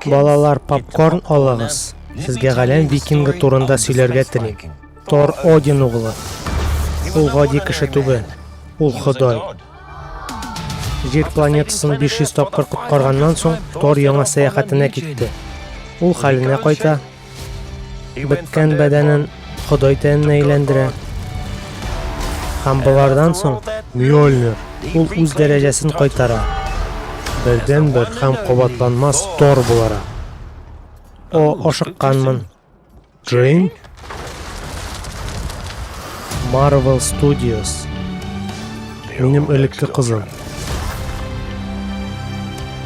Балалар, попкорн алыгыз. Сезгә галәм викингы турында сөйләргә телим. Тор Один углы. Ул гади кеше түгел. Ул Ходай. Җир планетасын 500 тапкыр коткарганнан соң, Тор яңа сәяхәтенә китте. Ул хәленә кайта, беткән бәдәнен Ходай тәненә әйләндерә. Һәм болардан соң Мьёльнир ул үз дәрәҗәсен кайтара. Бердәнбер һәм кабатланмас Тор буларак. О, ашыкканмын. Джейн? Marvel Studios. Минем элекке кызым.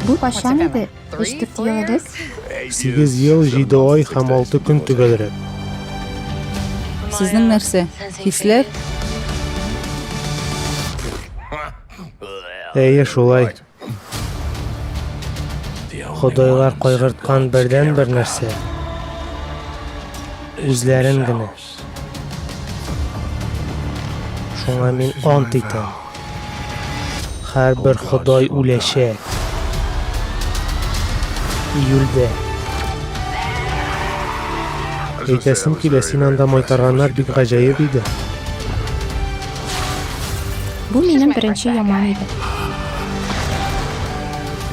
Бу кайчан иде? Өч-дүрт ел элек? 8 ел, 7 ай һәм 6 көн төгәлрәк. Сезнең нәрсә? Хисләр? Әйе, шулай. Ходайлар кайгырткан бердәнбер нәрсә үзләрен генә. Шуңа мин ант итәм. Һәрбер ходай үләчәк. Июльдә. Әйтәсем килә, син анда майтарганнар бик гаҗәеп иде. Бу минем беренче яман иде.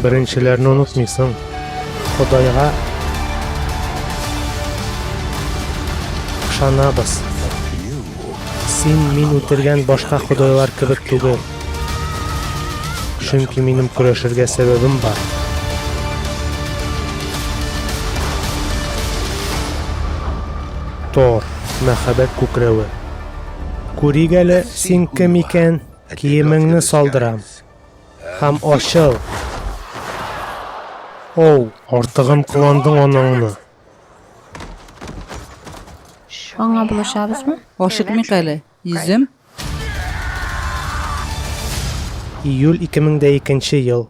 Беренчеләрне онытмыйсың. Ходайга ышанабыз. Син мин үтергән башка ходайлар кебек түгел. Чөнки минем көрәшергә сәбәбем бар. Тор, мәхәббәт күкрәве. Күрик әле, син кем икән? Киемеңне салдырам. Һәм ачыл. Оу, артыгын кыландың анаңны. Аңа булышабызмы? Ашыкмыйк әле, йөзем. Июль 2002 ел.